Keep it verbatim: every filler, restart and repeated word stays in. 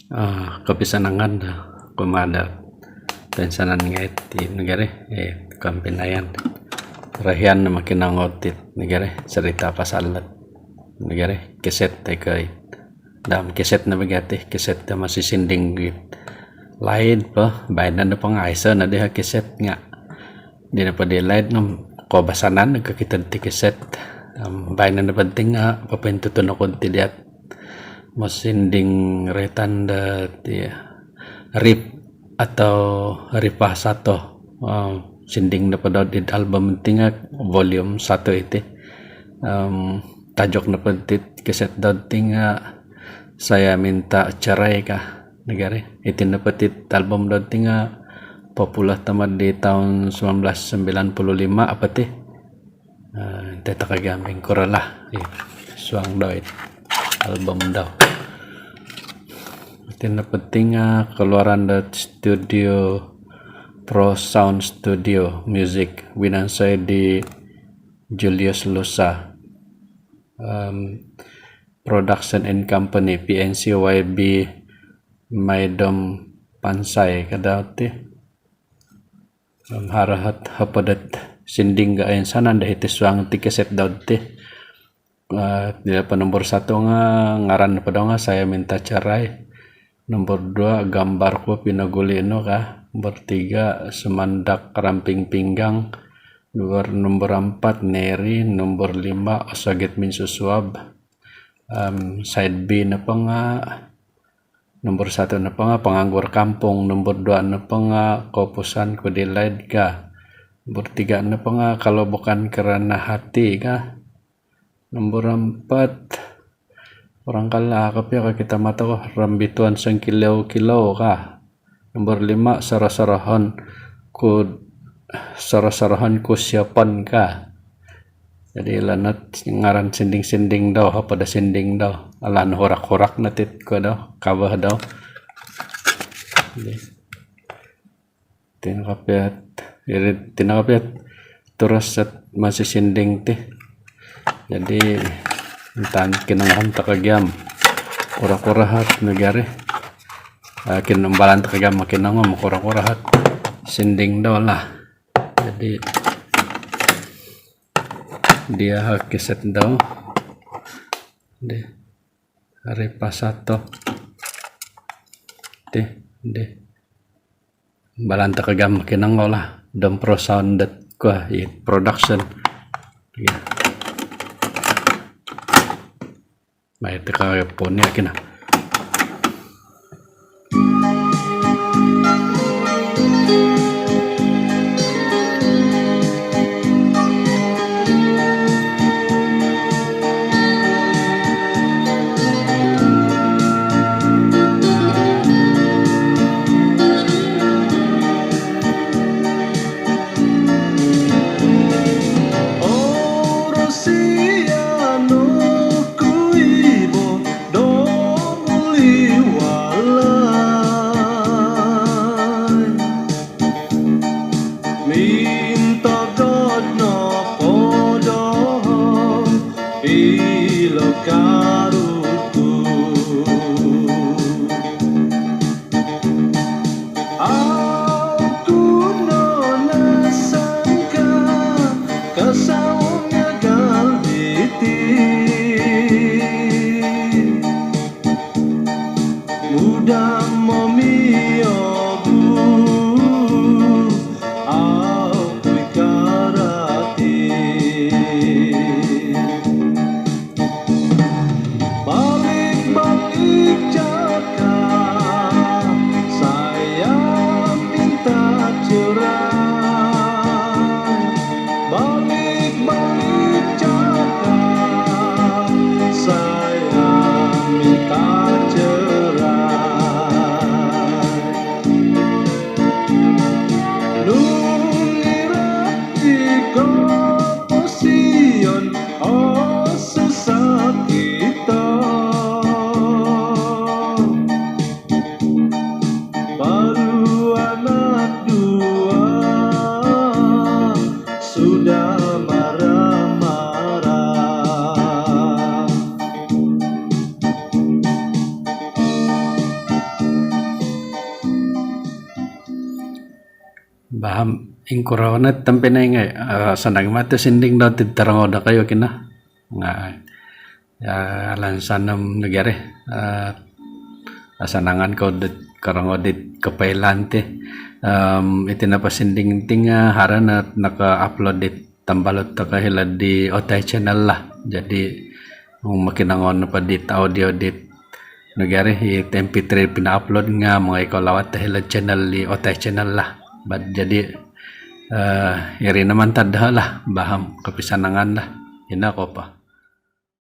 Ah, kopisanangan do kumaa do toinsanan ngai' ti nogi iri, eh, kompinayan. Rohian no mokinongou ti nogi iri, cerita pasal dot nogi iri, kaset toi ko' i. Om kaset no bo gia ti, kaset do mosisinding it laid po, baino nopo nga aiso no diho kaset nga. Di nopo di laid nga koubasanan nokokito ti kaset. Om baino nopo ti nga popointutun oku ti diat mosisinding roitan do ti riff atau Rifa Sato. Om sinding nopo dot id album ti nga volume satu iti. Om tajuk nopo ti kaset dot ti nga Saya Minta Cerai ka nogi iri. Iti nopo ti album dot ti nga popular tomod di toun sembilan belas sembilan puluh lima apo ti. Ah, intai toko gia om poingkuro lah i suang dau it album dau. Iti nopo ti nga keluaran do studio Pro Sound Studio Music, winonsoi di Julius Lusa, em, Production and Company, P N C Y B Maidom Pansai ka dau ti. Om haro ot hopod ot sinding do oinsanan do hiti suang ti kaset dot ti. Ah, di nopo nombor satu nga ngaran nopo dau nga Saya Minta Cerai. Nombor dua, Gambarku Pinoguli Nu ka. Nombor tiga, Sumandak Ramping Pinggang. Nombor, nombor empat, Neri. Nombor lima, Osogit Minsusuab. Om side B nopo nga nombor satu nopo nga Penganggur Kampung, nombor dua nopo nga Koupusan Ku di Laid ka. Nombor tiga nopo nga Kalau Bukan Kerana Hati ka. Nombor empat, barangkali au kopio kokito mato ko, Rambituan Sengkilau-kilau ka. Nombor lima, Soroh-sorohon Ku, Soroh-sorohon Ku Siopon ka. Jadi ilo no ot ngaran sinding-sinding dau, hopod ot sinding dau. Alah, nohurak-hurak no ti ko dau, kabo dau. Jadi, iti no kopio ot, iri, iti no kopio ot turas ot mosisinding ti. Jadi, intangan, kinongohon toko gia om kuro-kuro ot nogi iri. Ah, kinumbalan toko gia om mokinongou, kuro-kuro ot sinding dau lah. Jadi, diho kaset dau. Di Rifa Sato. Di, di. Balan toko gia om mokinongou lah. Dom Pro Sound dot kuo i production. Ya. Mai toko gia poni aki na. Orosian oku iho do uliwalai. Mintogod nopo doho ilo karuhut ku. Au ku no nasangka kasau miagal diti. Mudah momiobu, au ku i karati. Balik-balik cakap, saya minta cerai. Balik-balik cakap, saya minta cerai. Bah, ingkuro no tompinai ngai, eh, asanang matu sinding dot id torongou dokoyu kina. Nga, ya, alansan om nogi ari, eh, asanangan kou dot korongou dit kopoilaan ti. Em, iti nopo sinding ti nga haro no naka-upload dit tambalut toko hilo di Otai Channel lah. Jadi, mokinongou nopo dit audio dit nogi ari it MP three pina-upload nga mongoi kou lawat hilo channel di Otai Channel lah. Bah, jadi, eh, iri no mantad doho lah, bah, om kopisanangan lah. Ino ko po.